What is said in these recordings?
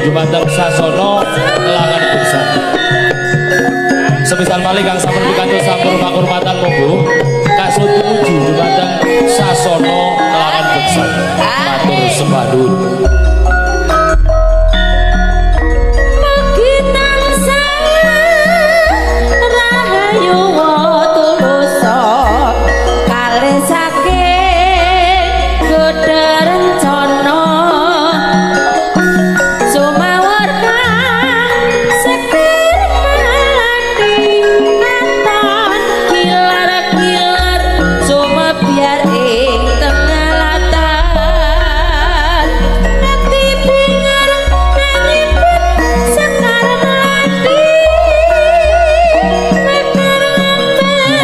dumateng sasana Langan Beksan. Sepisan malih kang sampun pikantuk sampun pakurmatan monggo kasut tumuju dumateng sasana Langan Beksan. Matur sembah nuwun. Mugi tansah rahayu tulusa kalih saking godha rencana sumawur kang sekir melati katon kilar-kilar sumebyar ing tengah latar ati bingar nangipun sekar melati mekar lambar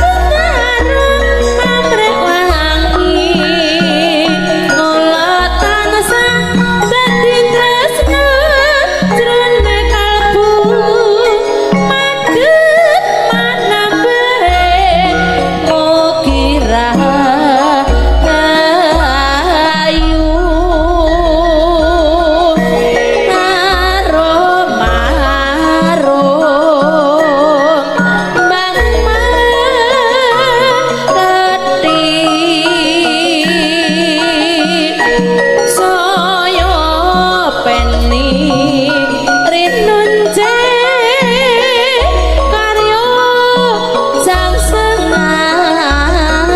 bunga pamrih wangi mula tansah dadi tresna jroning kalbu madhet manambahe mugi rahayu arum arum bang mati saya peni rinunce karya sangsengan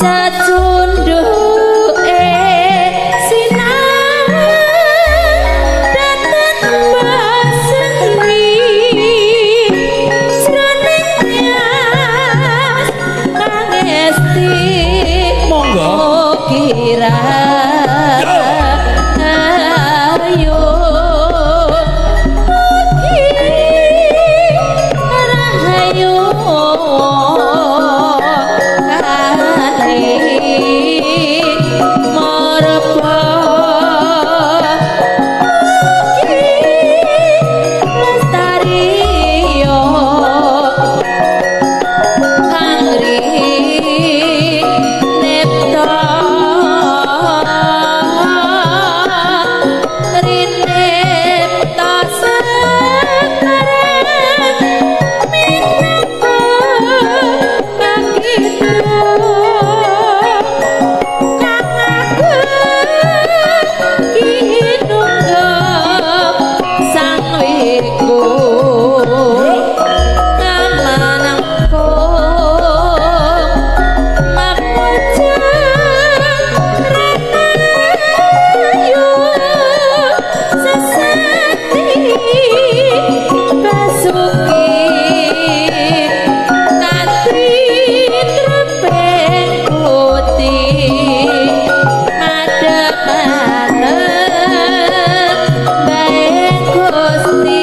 cacundhuke sinar datan baseni jroning tias kangesti Monggo. Mugi rahayu mugi rahayu kalih marpa mugi lestariya kang rinipta rinipta sekarang minangka kakita kang ageng kinunggep sang wiku kamanangkung mapuja rahayu sesati basuki kanthi trepeng putih madhep manep bae Gusti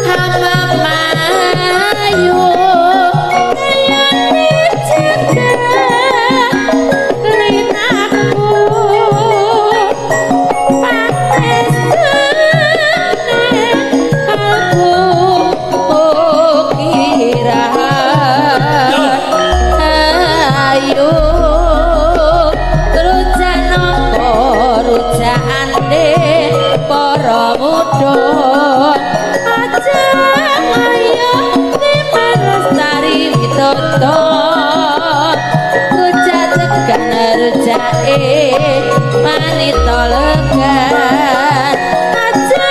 Hamamayu kayane cedhak linaku pangestune kalbu kira ayo rujak nangka rujakane para muda aja ayo timan lestari witoto rujak tegan rujake manita legan aja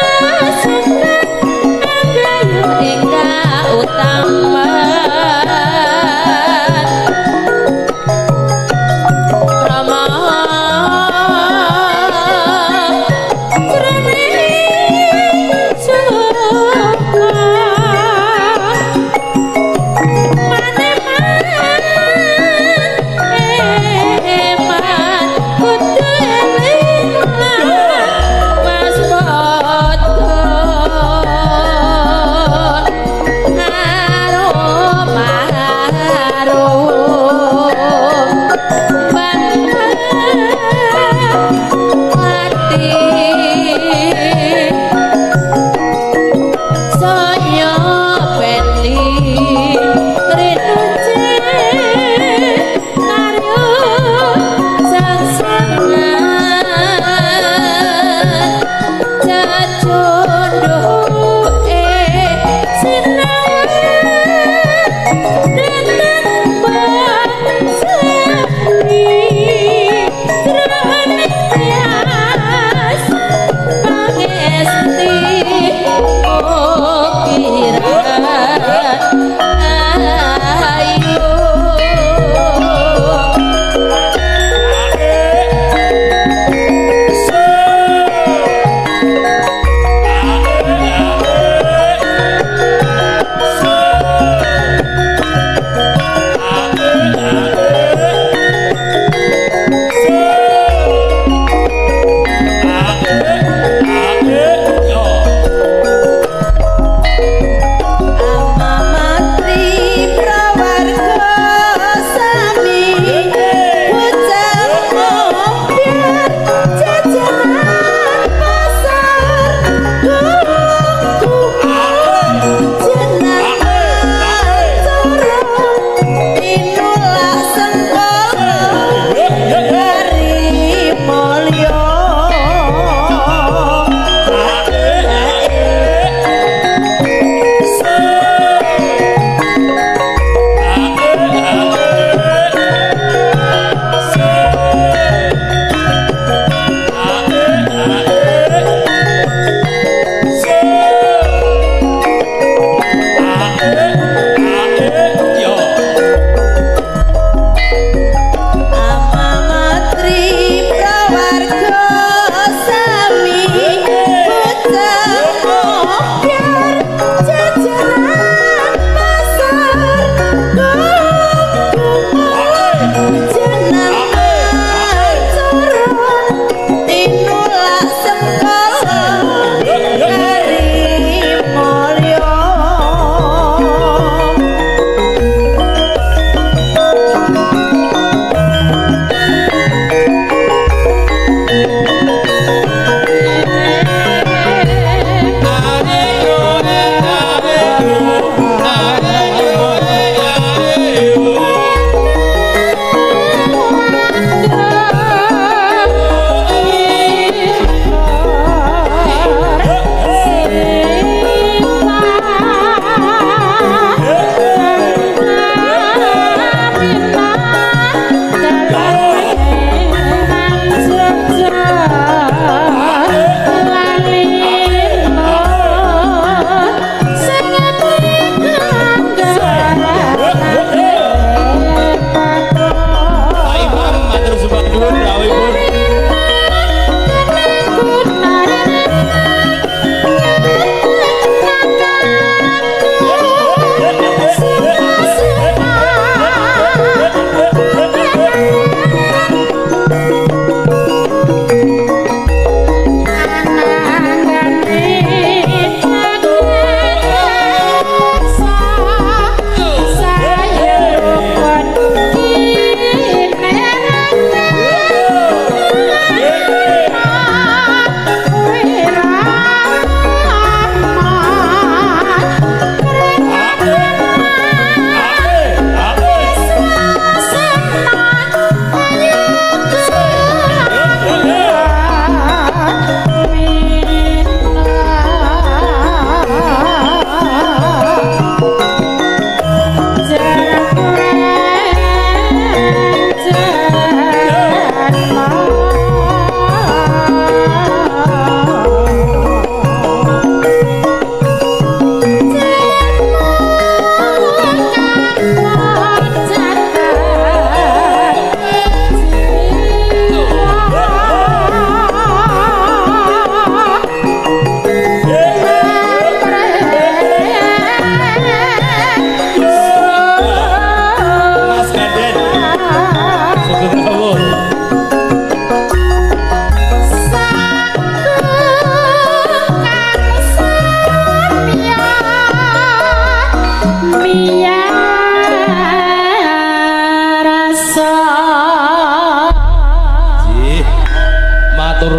sungkan anggayu ingkang utama. Rama jroning suka maneman eman kudu eling lan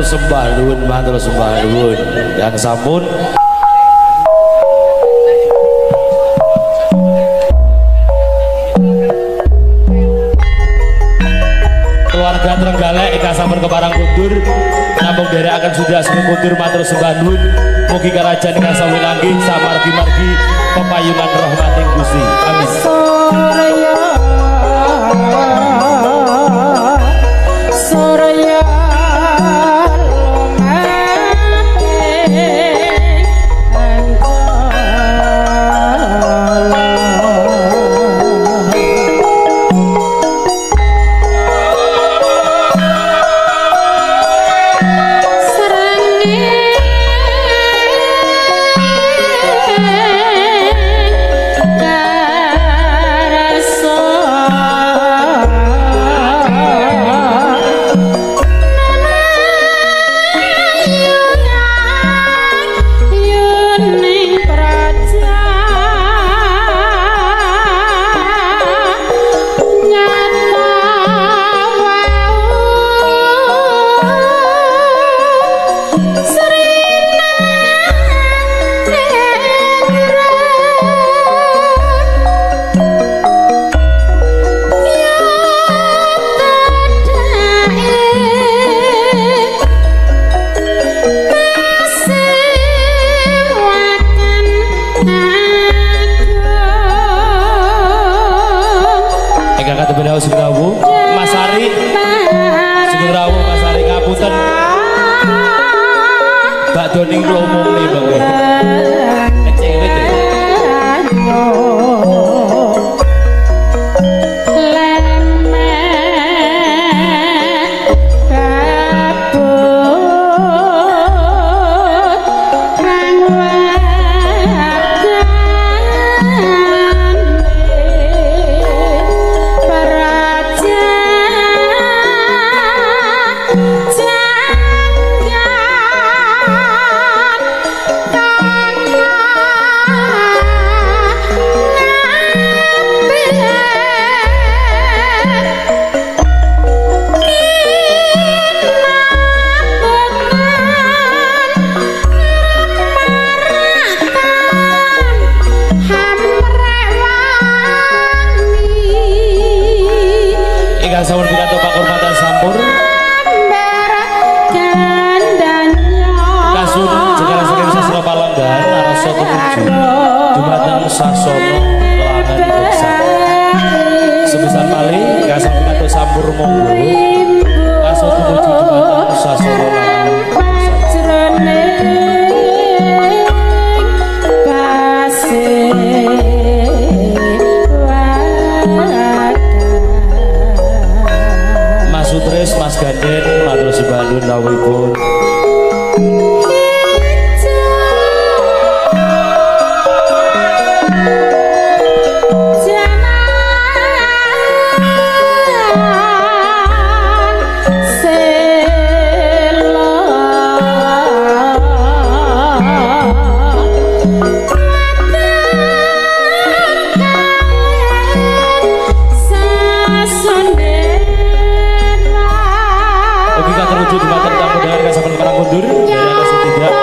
Matur sembah nuwun, matur sembah nuwun. Yang sampun keluarga Trenggalek ingkang sampun keparang kundur namung nderekaken sudah sugeng kundur matur sembah nuwun. Mugi karajan ingkang sampun langgih samargi-margi pepayungan rahmating Gusti. Amin. Surya Surya Mas Ari, sugeng rawuh Mas Ari, ngapunten. Bakdo ning kula umumne Bang. Kecewet ya. Ingkang sampun pikantuk pakurmatan sampur kasun jekara saking sastra Palanggahan arasa tumuju dumateng sasana Langan Beksan. Sepisan malih ingkang sampun pikantuk sampur monggo kasun tumuju dumateng sasana Langan Beksan. Mas Sutris, Mas Ganden, matur sembah nuwun rawuhipun. Ugi katerujud dumateng tamu undangan ingkang sampun keparang mundur, nderekaken tindak.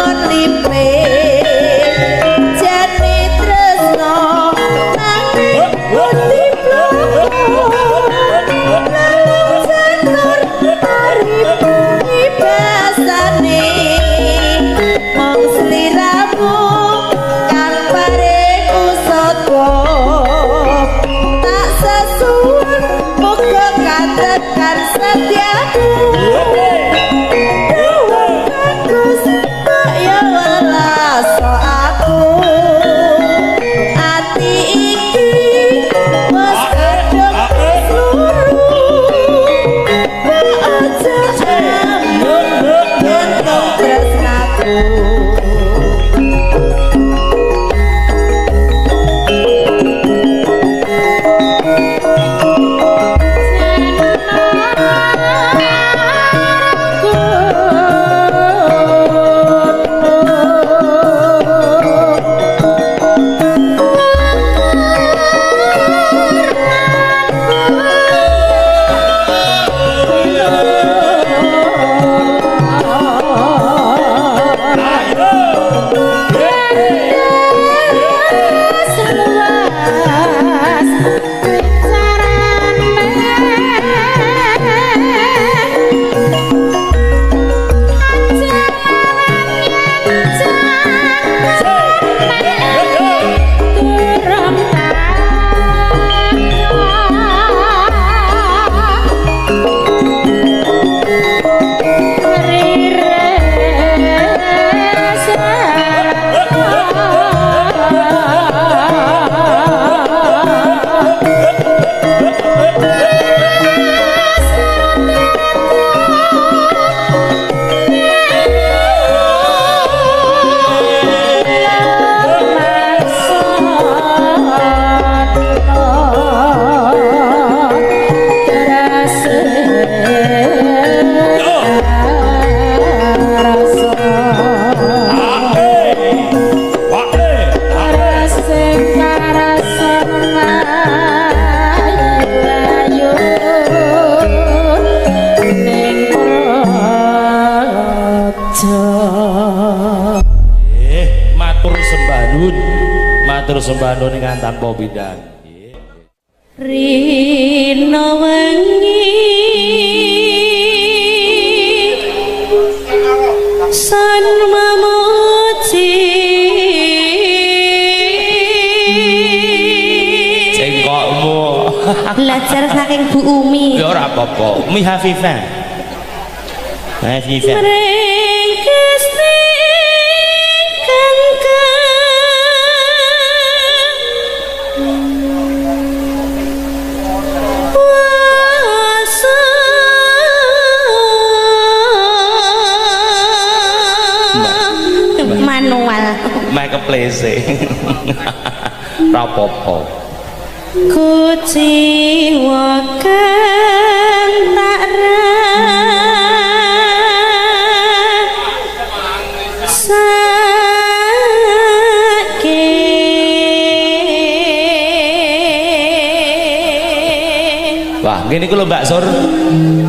angon lipe jane tresno nanging ati bloko janur arep ibasane mong sliramu kang paring usada tak sesuwun muga katekan setyaku bagus kaya welas aku ati iki wis kadung seluruh aja gantung tresnaku. Matur sembah nuwun ingkang tanpa pindhan. Rina wengi san mamuji cengkokmu belajar saking Bu Umi. Ya ora apa-apa. Umi Hafifah. Hafifah. Keplese. Rapopo. Kuciwa kang tak rasake. Wah, ngene iku lho Mbak Sur.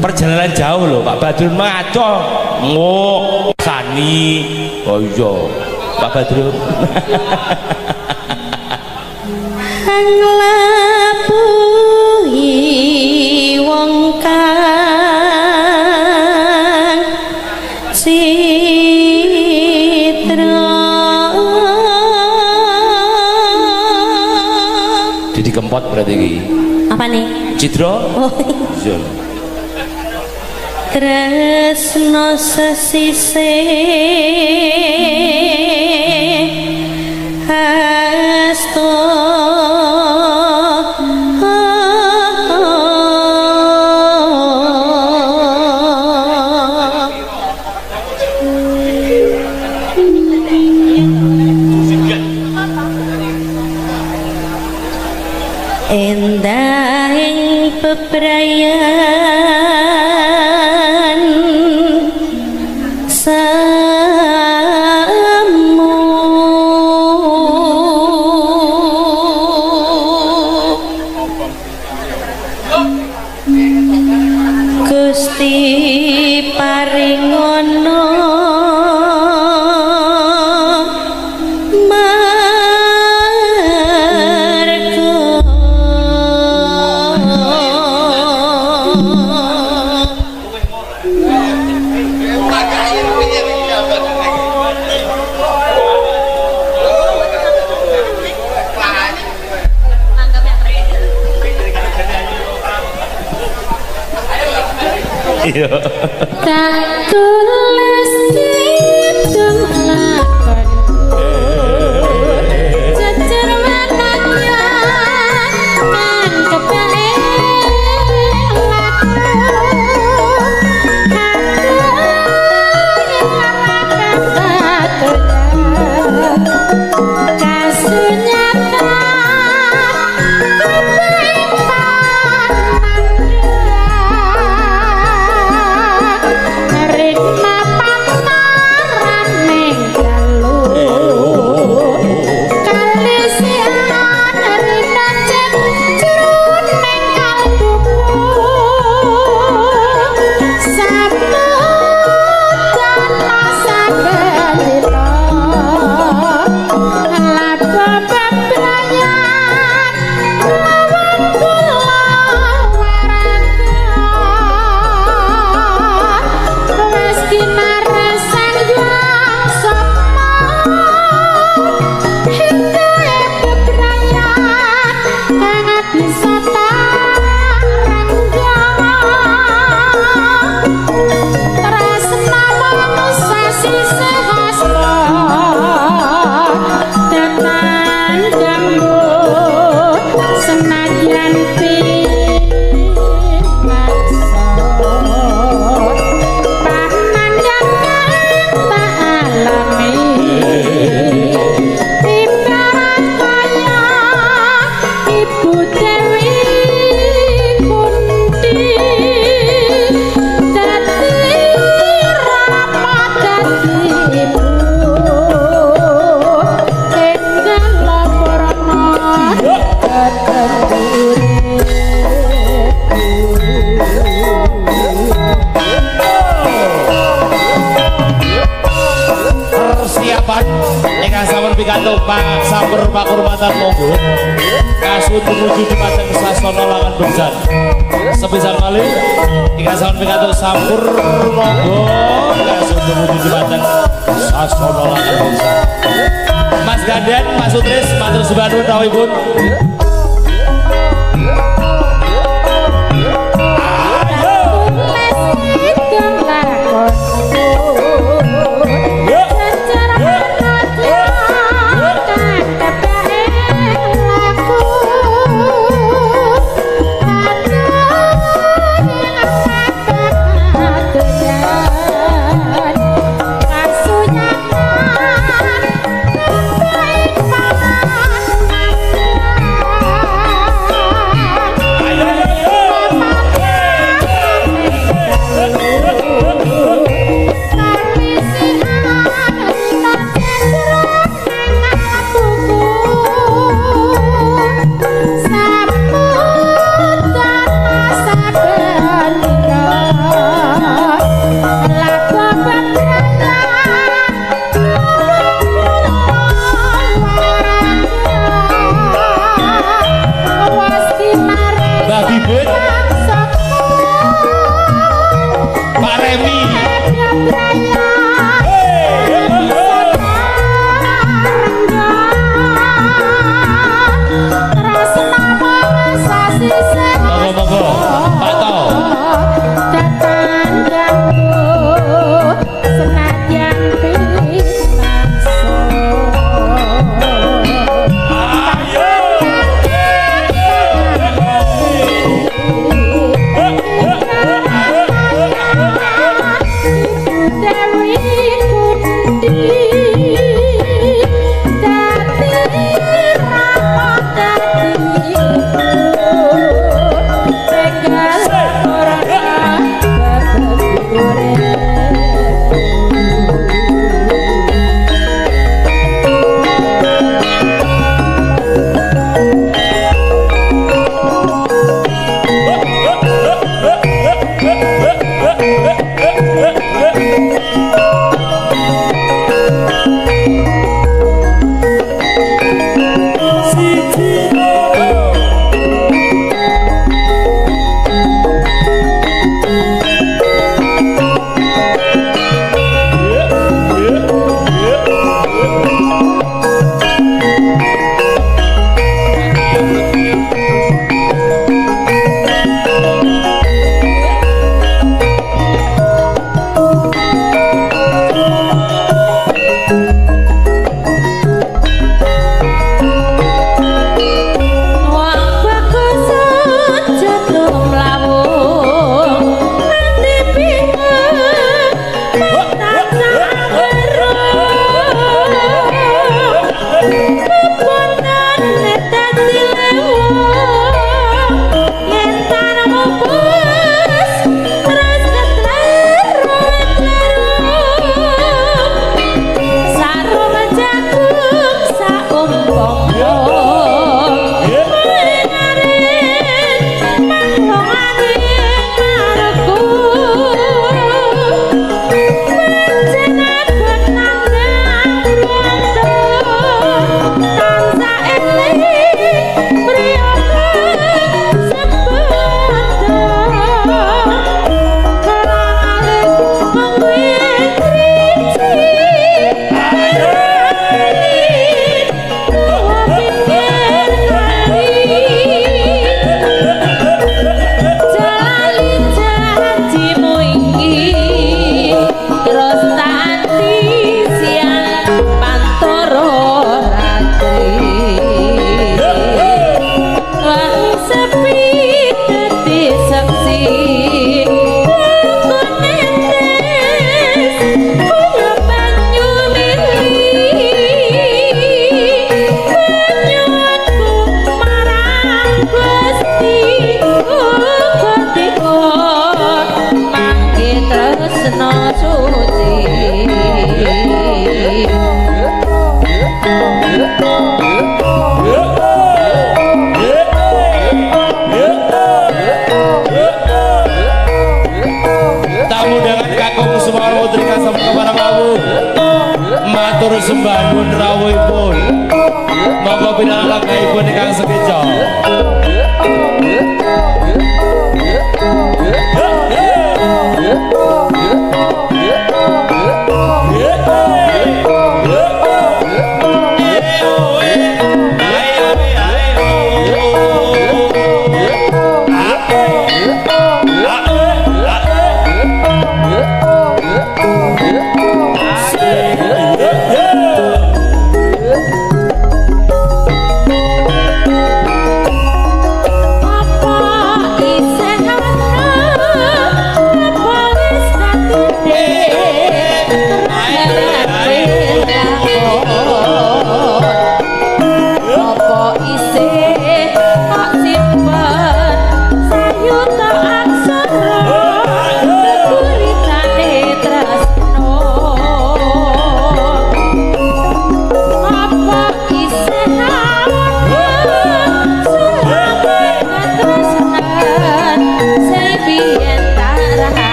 Perjalanan jauh lho Pak Badrun ngaco. Ngok sani. Oh iya. Pak Badrun. Nglapuhi wong kang citra. Didi Kempot berarti iki. Apa nih? Citra? Oh. Iya. Tresno sesise hasto endahing bebrayan samu Gusti paringono Iya. Tak tulis kidung lakonku jejer mananya kang kepele laku Persiapan ingkang sampun pikantuk Pak Sampur Pakurmatan monggo kasuwun tumuju dumateng sasana Langen Beksan. Sepisan malih ingkang sampun pikantuk sampur monggo kasuwun tumuju dumateng sasana Langen Beksan. Mas Ganden, Mas Sutris, matur sembah nuwun rawuhipun.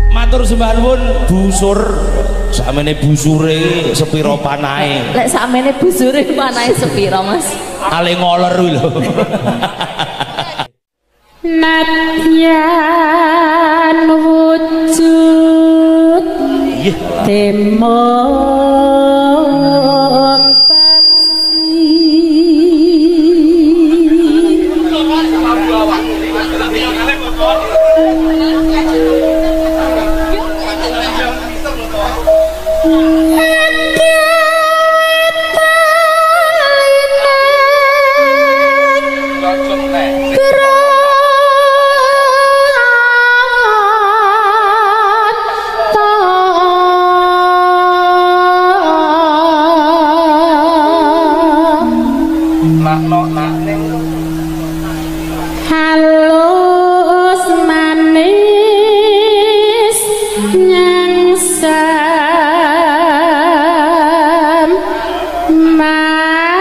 Matur sembah nuwun busur. Sakmene busure sepiro panahe? Lek sakmene busure panahe sepiro, Mas? Ale ngoler kuwi lho. Nadyan wujud temong paksi halus manis nyangsam make.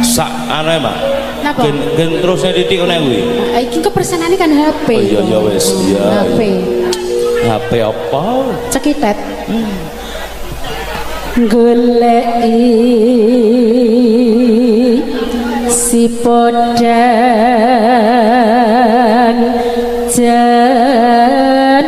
Sak anu e, Pak. Gen terusne titik ngene kuwi. Iki kepersenane kan HP. Oh iya iya wis, iya. HP. HP apa? Cekitet. Goleki si podang jenar.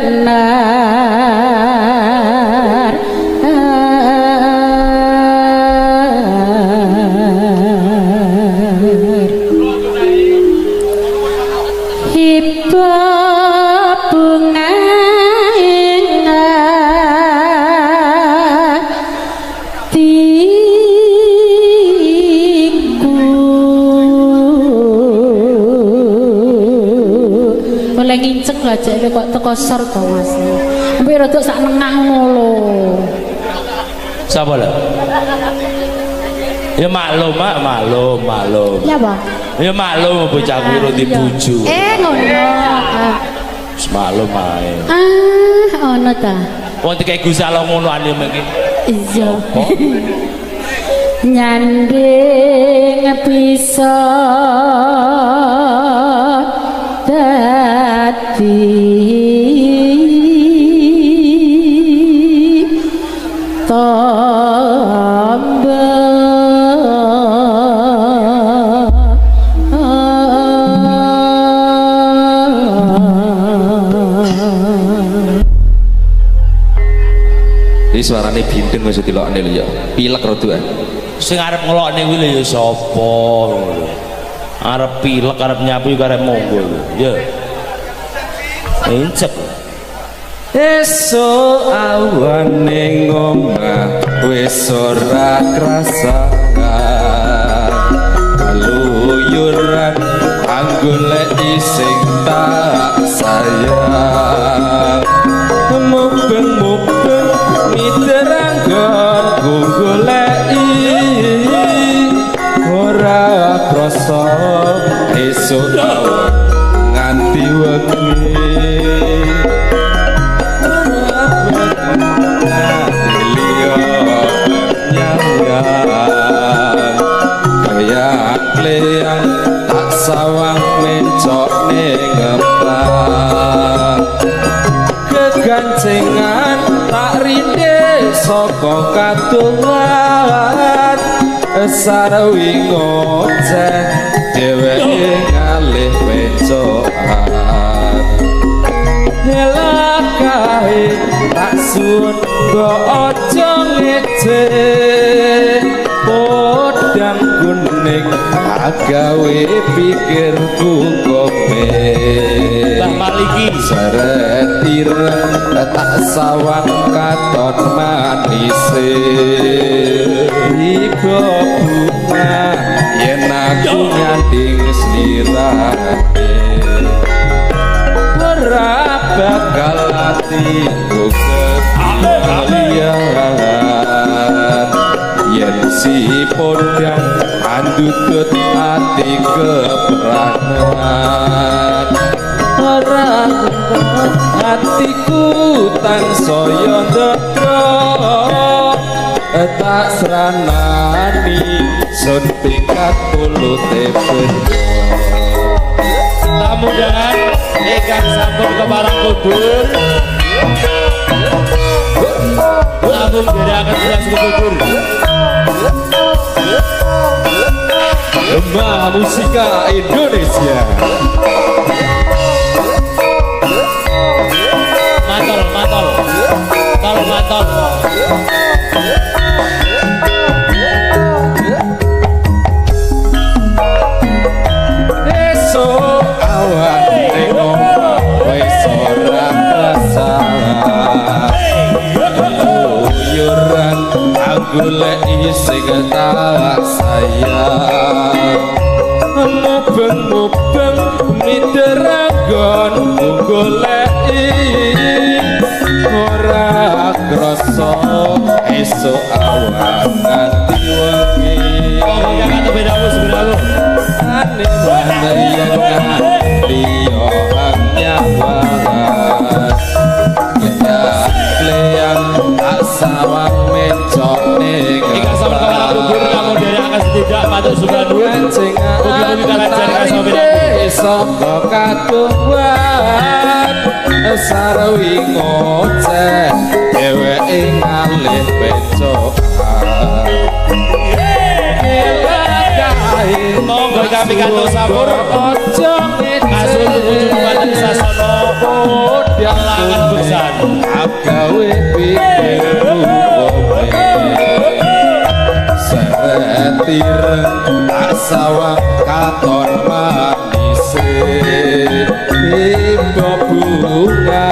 Hiba bunga ing atiku. Oleh nginceng lho jek kok teko sor to Mas. Sampe rada sak nengah ngono lho. Sapa lho? Ya maklum, Mak, maklum, maklum. Ya, Pak. Ya maklum bocah kuwi ora dibuju. Ngono. Wis maklum ae. Ah, ono ta. Wong dikek Gusti Allah ngono ane mengki. Iya. Nyanding bisa dadi tombo. Iki suarane bindeng wis dilokne lho ya. Pilek rada. Sing arep ngelokne kuwi lho ya sapa ngono. Arep pilek arep nyapu iku arep monggo lho. Ya. Incep. Esuk awan ning omah wis ora krasa. Keluyuran anggoleki sing tak sayang. Mubeng-mubeng miteranggonku goleki ora krasa esuk awan nganti wengi. Kleyang tak sawang mencok ning ngeplak. Kegancengan tak rinde saka katungan. Sarwi ngoceh dheweke ngalih wencokan. Helakae tak suwun go aja ngece. Podang kuning agawe pikirku kome. Mbah Maliki seret ireng tak sawang katon manise. Ibu bunga yen nyanding slirane ora bakal atiku kepiwang liyan yen si podang andutut ati kepranan ora atiku tansaya ndedra tak sranani sun pingkat pulute bendo. Tamu undangan ingkang sampun kepareng kubur namung nderekaken siang kubur. Gema Musika Indonesia. Matol, matol. Tol, matol. Esuk awan ning omah wis ora kerasa. Uyuran anggoleki sing tak sayang. Mubeng-mubeng mideranggon goleki ora krasa esuk awan nganti wengi. Monggo kakak bedamu sebedamu. Ane mana yen liya nyawan kleyang tak sawang mencone Ingkang sampun kepareng kubur namung nderekaken setidak matur sembah nuwun. Mugi-mugi kalancar ingkang sampun saka kaduwan sarwi ngoceh dheweke ngalih pecokan. Monggo kami kantos sampur aja kasun tumuju dumateng sasana Langan beksan. Agawe pikirku kowe seret ireng tak sawang katon manise tiba bunga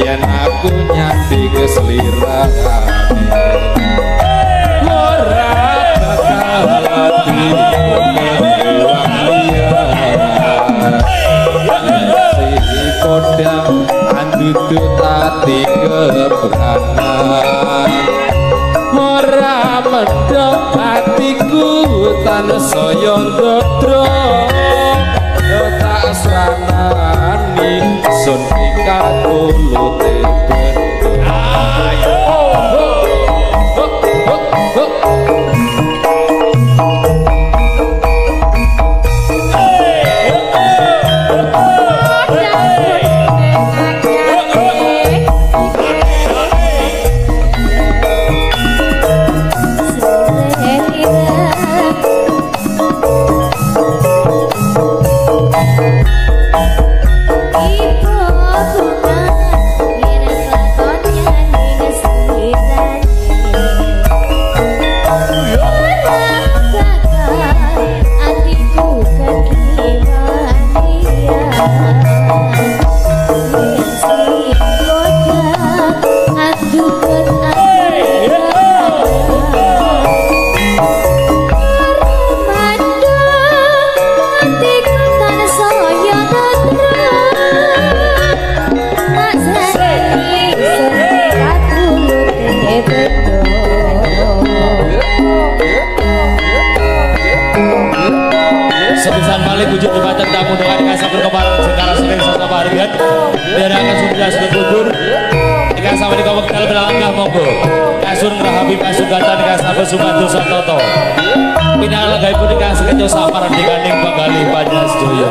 yen aku nyanding slirane ora bakal ati wong liyan si podang andutut ati kebranan ora mendhok atiku tansaya ndodro tak sranani sun pikat mulute bendo. Ayo. Sepisan malih wujud dumateng tamu undangan ingkang sampun kepareng jengkara saking sasana pahargyan nderekaken sumber kubur ingkang sapunika wekdal berlangkah monggo kasun ngrahapi pasugatan ingkang sampun sumados satata pinalenggaipun ingkang sekeca saparandhikaning panggalih panjenengan sedaya.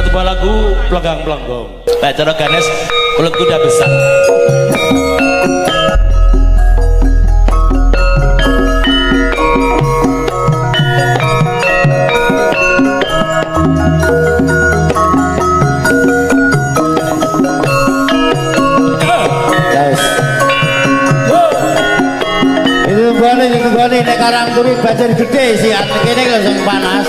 Satu buah lagu Plenggang-Plenggong. Nah, cara Ganes mulut kuda besar. Itu nek karang turu banjir gede sih kene lho sing panas.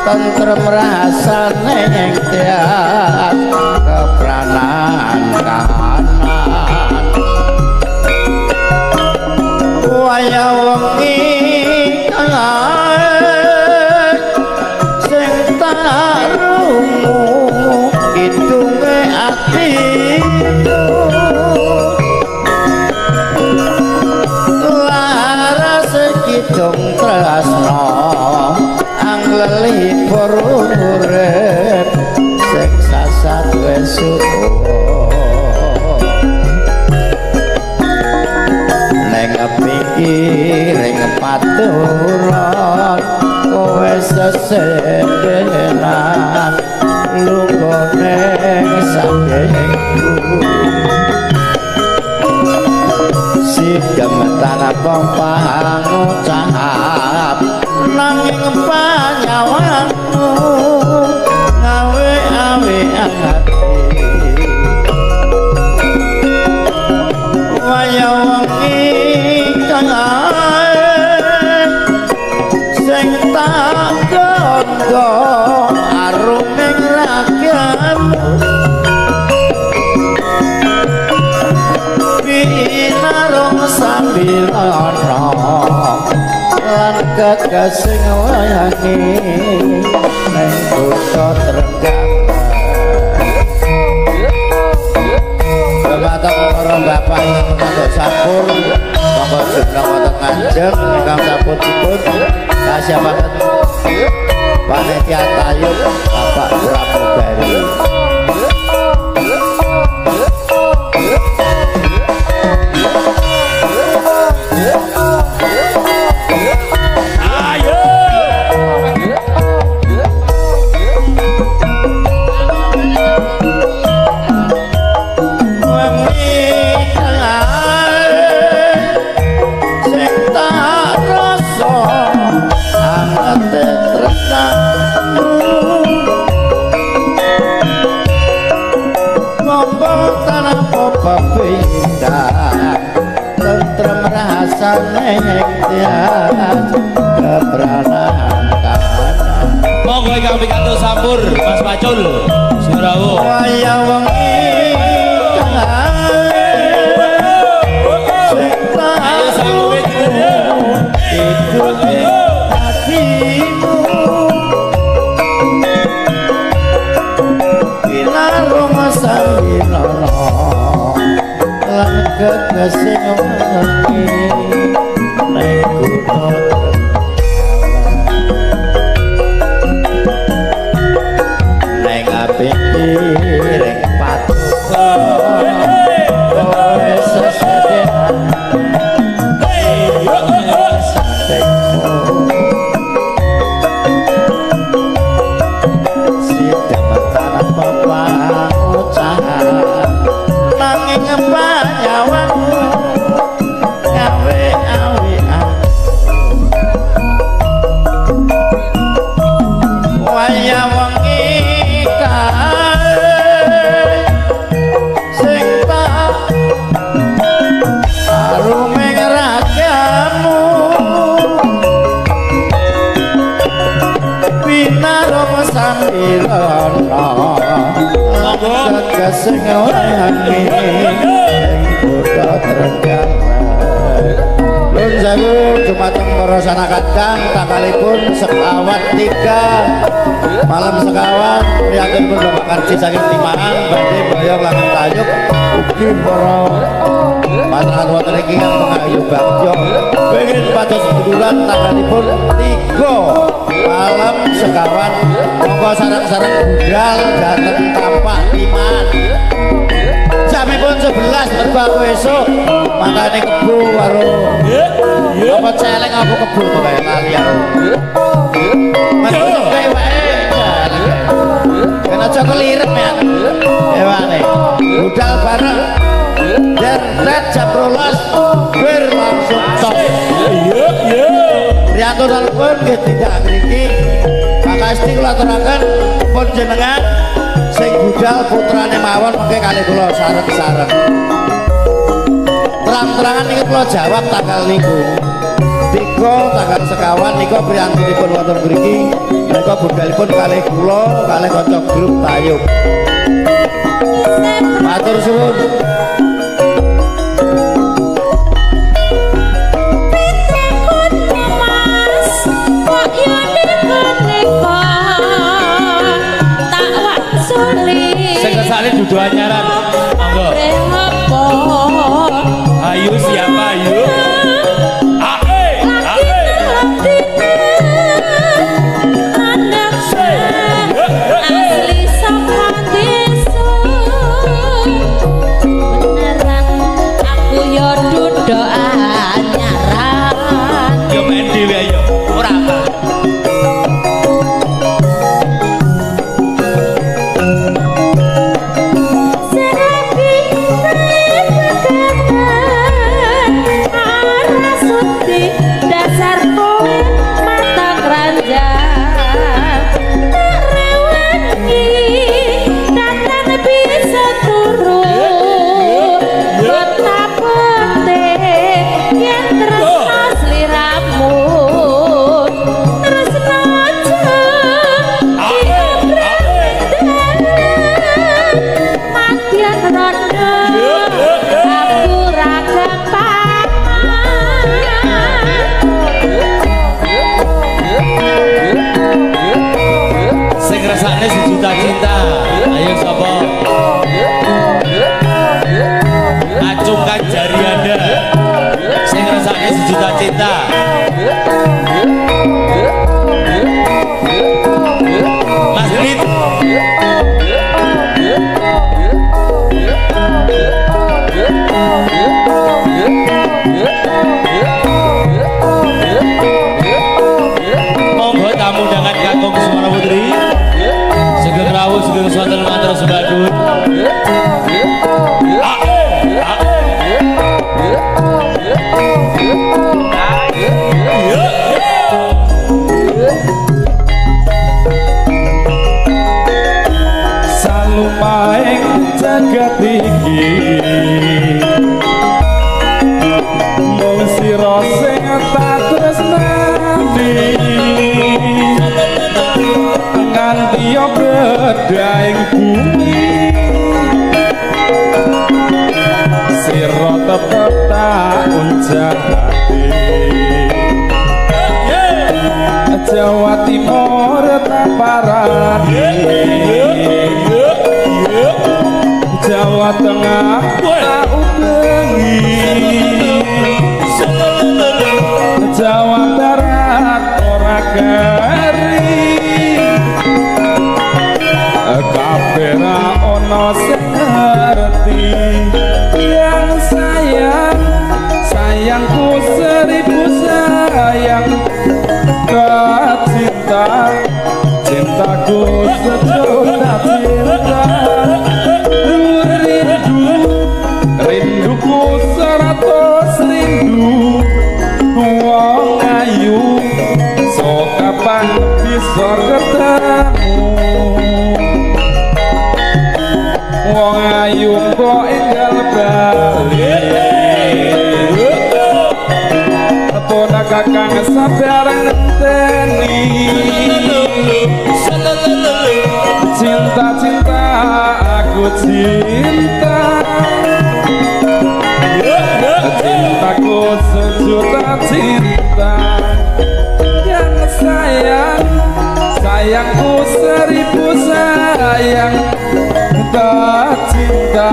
Tentrem rasane ing tias kepranan kahanan wayah wengi kae sing tak rungu kidunge atiku laras kidung tresno anglelipur urip sing sasat wis suwun ning pinggiring paturan kowe sesendenan lunga ning sandingku sidhem tanpa pangucap nanging panyawanmu ngawe awe ati wayah wengi kang sing tak gandha aruming ragamu pinarung sambilana lan gegesing wayangi ning kutha Trenggalek. Dumateng para bapak ingkang pikantuk sampur monggo jumeneng wonten ngajeng ingkang sampun-dipun kasiapaken panitia tayub Bapak Pramugari. Tentrem rasane ing tias kepranan kahanan. Monggo ingkang pikantuk sampur Mas Pacul Surawu. Wayah wengi sing tak Ayo sampure kidunge atimu pinarung sambilana lan gegesing wengi ning kutha Trenggalek ning pinggiring patuko kowe sesedenan sandingmu sidhem tanpa pangucap nanging panyawanmu. Tegesing wangi ing kutha Trenggalek. Nuwun sewu dumateng para sanakadang tanggalipun sekawan 3 malam sekawan priyantunipun Bapak Karji saking Timaan badhe boyong langen tayub ugi para masyarakat wonten iki kang pengayu bagya pengen pados seduluran tanggalipun 3 malam sekawan monggo sareng-sareng budal dhateng tapak Timaan jamipun 11 mergo aku esuk makane kebo karo apa celeng apa kebo pokoke lali aku. Mas wae ben aja kelirem ya. Ewane budal bareng deret jam 12 bir langsung top. Iya iya. Priyantunipun nggih tindak ngriki. Pak Kasti kula aturaken pun jenengan sing budal putrane mawon mengke kalih kula sareng-sareng. Terang-terangan niki kula jawab tanggal niku. 3 tanggal sekawan nika priyantunipun wonten mriki menika budalipun kalih kula kalih kanca grup tayub. Matur suwun. Sing kersane dudu anyaran. Monggo. Ayo siapa ayo? Ae, ae. Asli saka desa. Beneran aku yo dudu anyaran. Yo main dhewe ayo. Ora apa. Sejuta cinta. Ayo sapa? Acungkan jari Anda. Sing ngrasakne sejuta cinta. Mas Rit. Monggo tamu undangan kakung Sumara Putri. Sugeng rawuh sugeng swanten matur sembah nuwun. Salumaing jagat iki mung sira sing tak tresnani nganti bedhaing bumi sira tetep tak uncati Jawa Timur tak parani Jawa Tengah tak ubengi Jawa Barat ora keri kabeh ra ono sing ngerti yang sayang sayangku seribu sayang cinta cintaku sejuta cinta rindu rinduku 100 rindu wong ayu so kapan bisa ketemu wong ayu kok enggal bali Pona kakang sabar ngenteni. Cinta-cinta aku cinta, cintaku sejuta cinta. Yang sayang, sayangku seribu sayang. Tak cinta,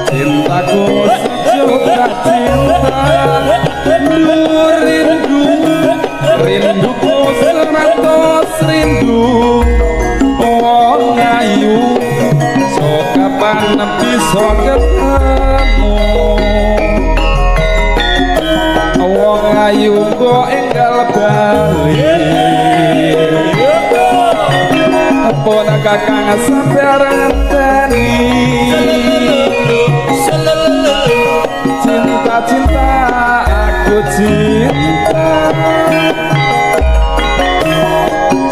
cintaku sejuta cinta. Rindu, rindu, rinduku 100 rindu. Wong ayu, so kapan bisa ketemu? Wong ayu kok enggal bali. Pona kakang sabar ngenteni. Cinta-cinta aku cinta,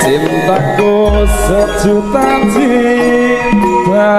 cintaku sejuta cinta.